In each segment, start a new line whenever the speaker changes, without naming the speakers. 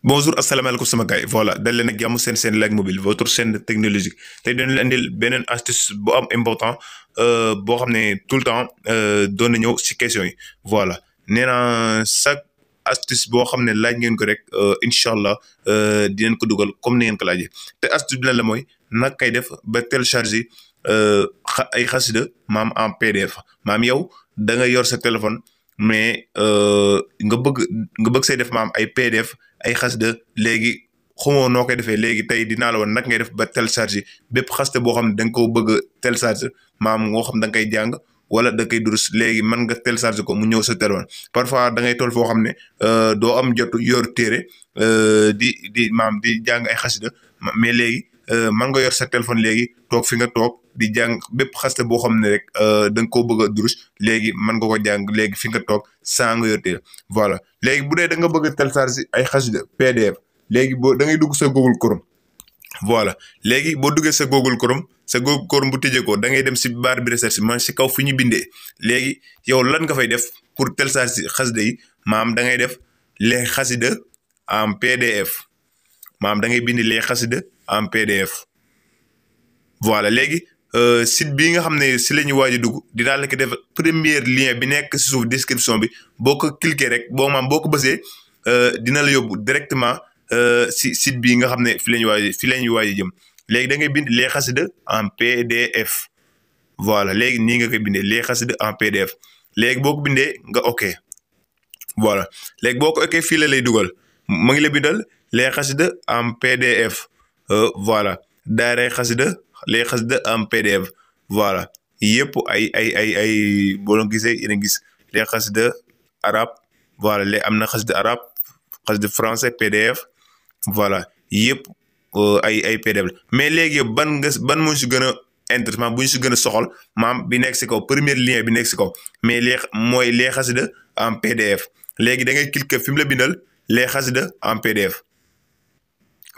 Bonjour asalaamaaleykum sama gars yi voilà dal leen ak jàmm seen Lag Mobile votre chaîne technologique tey dañu leen indil beneen astuce bu am important boo xam ne tout le temps doon na ñëw si question yi voilà nee naa chaque astuce boo xam ne laaj ngeen ko rek incha allah dinañ ko dugal comme ni ngeen ko laajee te astuce bi lan la mooy nag kay def ba télécharger ay xasida maam en PDF maam yow da nga yor sa téléphone. Mais nga bëgg say def maam ay PDF ay xasida léegi xamoo noo koy defee léegi tey dinaa la woon nag ngay def ba télécharger bépp xasida boo xam ne da nga koo bëgg a télécharger maam moo xam da nga koy jàng wala da koy durus léegi mën nga télécharger ko mu ñëw sa téléphone parfois da ngay toll foo xam ne doo am jotu yor téere di maam di jàng ay xasida mais léegi mën nga yor sa téléphone léegi toog fi nga toog di jàng bépp xasida boo xam ne rek da nga koo bëgg a durus léegi mën nga ko jàng léegi fi nga toog saa nga yor téere voilà léegi bu dee da nga bëgg a télécharger ay xasida PDF léegi da ngay dugg sa Google Chrome voilà léegi boo duggee sa Google Chrome bu tëjee ko da ngay dem si barre bi recherche man si kaw fi ñu bindee léegi yow lan nga fay def pour télécharger xasida yi maam da ngay def les xasida en PDF maam da ngay bind les xasida en PDF voilà léegi site bii nga xam ne si la ñu waaj a dugg dinaa la ko def premier lien bi nekk si suuf description bi boo ko cliquer rek boo bësee dina la yóbbu directement si site bii nga xam ne fi la ñu waaj a jëm léegi da ngay bind les xasida en PDF voilà léegi nii nga koy bindee les xasida en PDF léegi boo ko bindee nga ok voilà léegi boo ko ok fii la lay dugal mu ngi la bindal les xasida en PDF voilà daaray xasida les xasida en PDF voilà yëpp ay boo leen gisee yéen a gis les xasida arabe voilà les am na xasida arabe xasida français PDF voilà yëpp ay PDF mais léegi ban moo si gën a intéressant bu ñu si gën a soxal maam bi nekk si kaw premier lien bi nekk si kaw mais mooy les xasida en PDF léegi da ngay cliquer fi mu la bindal les xasida en PDF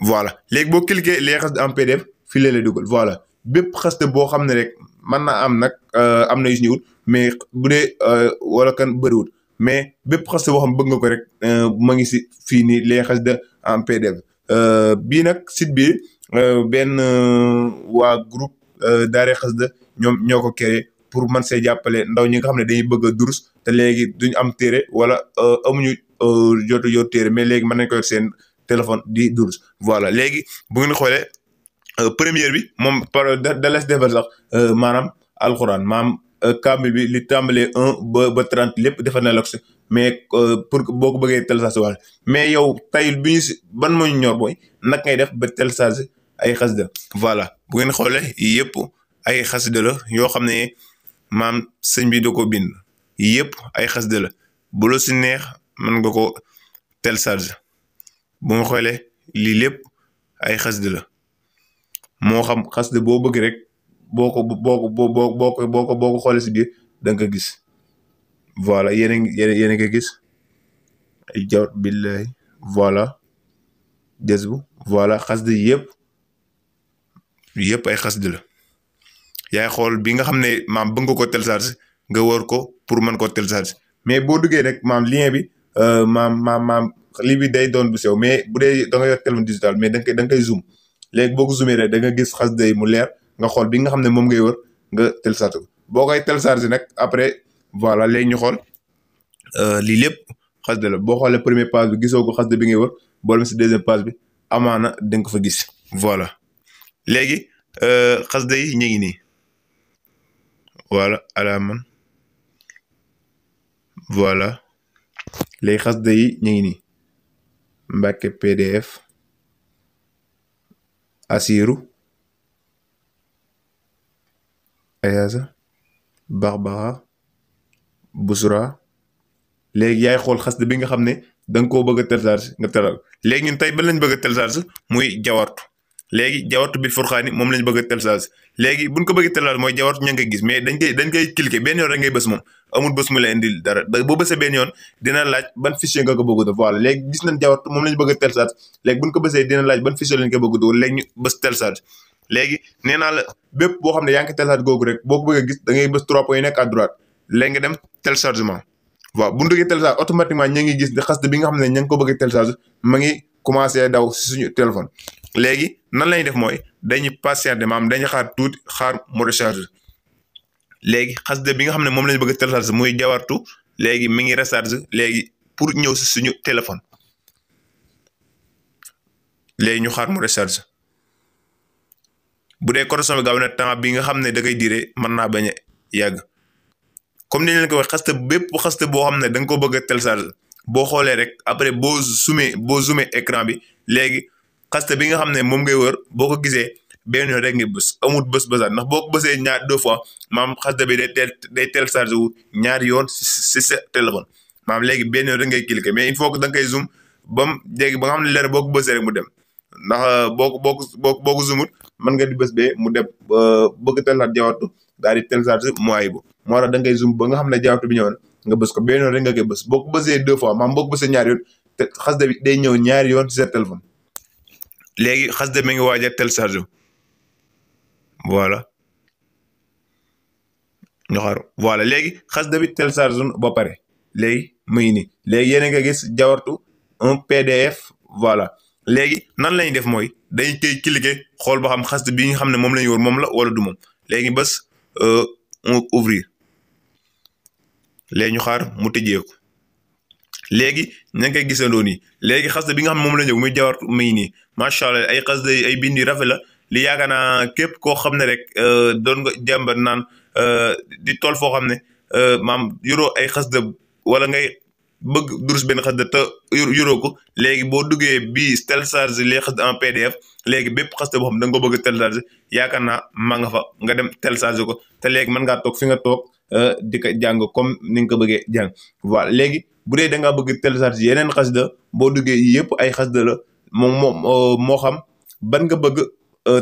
voilà léegi boo cliquer les xasida en PDF fii la lay dugal voilà bépp xasida boo xam ne rek mën naa am nag am na yu si ñëwul mais bu dee wala kan bëriwul mais bépp xasida boo xam bëgg nga ko rek ma ngi si fii nii les xasida en PDF bii nag site bi benn waa groupe Daaray Xasida ñoo ko créé pour man see jàppale ndaw ñi nga xam ne dañuy bëgg a durus te léegi duñu am téere wala amuñu jotu yor téere mais léegi mën nañ ko yor seen téléphone di durus voilà léegi bu ngeen xoolee première bi moom par da les defal sax maanaam alxuraan maanaam kaamil bi li tàmbalee 1 ba 30 lépp defal na la ko mais pour boo ko bëggee télécharger wala mais yow tey bi ñu si ban moo ñu ñor booy nag ngay def ba télécharger ay xasida voilà bu ngeen xoolee yëpp ay xasida la yoo xam ne maam sëñ bi da ko bind yëpp ay xasida la bu la si neex mën nga ko télécharger bu nga xoolee lii lépp ay xasida la moo xam xasida boo bëgg rek boo ko xoolee si biir da nga ko gis voilà yéen a ngi gis ay jawt billahi voilà des bu voilà xasida yëpp ay xasida la yaay xool bi nga xam ne maam bëgg nga ko télécharger nga wër ko pour mën koo télécharger mais boo duggee rek maam lien bi maam lii bi day doon bu sew mais bu dee da nga yor téléphone digital mais da nga koy zoom léegi boo ko zoomé rek da nga gis xasida yi mu leer nga xool bi nga xam ne moom ngay wër nga télécharger ko boo koy télécharger nag après voilà léegi ñu xool lii lépp xasida la boo xoolee première page bi gisoo ko xasida bi ngay wër boo demee si deuxième page bi amaana da nga ko fa gis voilà léegi xasida yi ñu ngi nii voilà alaaman voilà léegi xasida yi ñu ngi nii Mbàkke PDF Asiru Ayaasa Baxbaxa Busra léegi yaay xool xasida bi nga xam ne da nga koo bëgg a télécharger nga teral léegi ñun tey ba lañ bëgg a télécharger muy jawartu léegi jawartu bi furxaani moom lañ bëgg a télécharger léegi buñ ko bëgg a télécharger mooy jawartu ña nga gis mais dañ koy cliquer benn yoon rek ngay bës moom amul bës mu la indil dara boo bësee benn yoon dina laaj ban fichier nga ko bëgg a def voilà léegi gis nañ jawartu moom lañ bëgg a télécharger léegi buñ ko bësee dina laaj ban fichier lañ ko bëgg a dugal léegi ñu bës télécharger léegi nee naa la bépp boo xam ne yaa ngi télécharger googu rek boo ko bëgg a gis da ngay bës 3 points yi nekk à droite léegi nga dem téléchargement waaw bu ñu duggee télécharge automatiquement ña ngi gis ne xasida bi nga xam ne ña ngi ko bëgg a télécharge ma ngi commencé daw si suñu téléphone léegi nan lañuy def mooy dañuy patienter maanaam dañuy xaar tuuti xaar mu recharge léegi xasida bi nga xam ne moom lañu bëgg a télécharge muy jawartu léegi mi ngi recharge léegi pour ñëw si suñu téléphone léegi ñu xaar mu recharge bu dee connexion bi gaaw na temps bi nga xam ne da koy diree mën naa bañ a yàgg comme ni leen ko wax xasida bépp xasida boo xam ne da nga ko bëgg a télécharge boo xoolee rek après boo zoomé écran bi léegi xasida bi nga xam ne moom ngay wër boo ko gisee benn yoon rek nga bës amul bësaat ndax boo ko bësee ñaar 2 fois maam xasida bi day télécharge wu ñaari yoon si sa téléphone maam léegi benn yoon rek ngay cliquer mais il faut que da nga koy zoom ba mu léegi ba nga xam ne leer boo ko bësee rek mu dem ndax boo ko zoomut mën nga di bës bee mu dem bëgg télécharge jawartu daal di télécharge mooy bu moo tax da ngay zoom ba nga xam ne jawartu bi ñëwoon nga bës ko benn yoon rek nga koy bës boo ko bësee 2 fois maam boo ko bësee ñaari yoon te xasida bi day ñëw ñaari yoon si sa téléphone léegi xasida mi ngi waaj a télécharge voilà ñu xaar voilà léegi xasida bi télécharge ba pare léegi mu ngi nii léegi yéen a nga gis jawartu un PDF voilà léegi nan lañuy def mooy dañuy koy cliquer xool ba xam xasida bi nga xam ne moom la ñu wër moom la wala du moom léegi bés ouvrir léegi ñu xaar mu tëjeeku léegi ña ngi koy gisandoo nii léegi xasida bi nga xam ne moom la ñëw muy jawartu mu ngi nii macha allah ay xasida ay bindi rafet la li yaakaar naa képp koo xam ne rek doon nga jàmbat naan di tool foo xam ne maam yoroo ay xasida wala ngay bëgg durus benn xasida te yoroo ko léegi boo duggee bii télécharge les xasida en PDF léegi bépp xasida boo xam ne da nga ko bëgg a télécharge yaakaar naa maa nga fa nga dem télécharge ko te léegi mën ngaa toog fi nga toog di ko jàng comme ni nga ko bëggee jàng voilà léegi bu dee da ngaa bëgg télécharge yeneen xasida boo duggee yëpp ay xasida la moo xam ban nga bëgg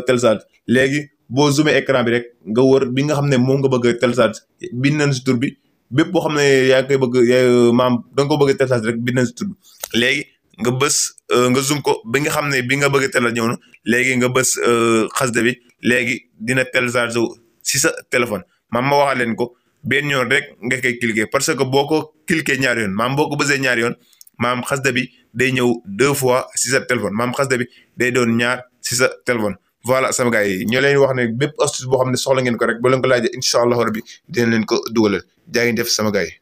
télécharge léegi boo zoomé écran bi rek nga wër bi nga xam ne moom nga bëgg a télécharge bind nañ si tur bi bépp boo xam ne yaa ngi koy bëgg maam da nga ko bëgg a télécharge rek bind nañ si tur bi léegi nga bës nga zoom ko bi nga xam ne bi nga bëgg a télécharge ñëw na léegi nga bës xasida bi léegi dina télécharge si sa téléphone maam ma waxaat leen ko benn yoon rek nga koy cliquer parce que boo ko cliquer ñaari yoon maam boo ko bësee ñaari yoon maam xasida bi day ñëw 2 fois si sa téléphone maam xasida bi day doon ñaar si sa téléphone voilà sama gars yi ñoo leen wax ne bépp astuce boo xam ne soxla ngeen ko rek ba leen ko laajee incha allah rabbi dinañ leen ko dugalal jaa ngi def sama gars yi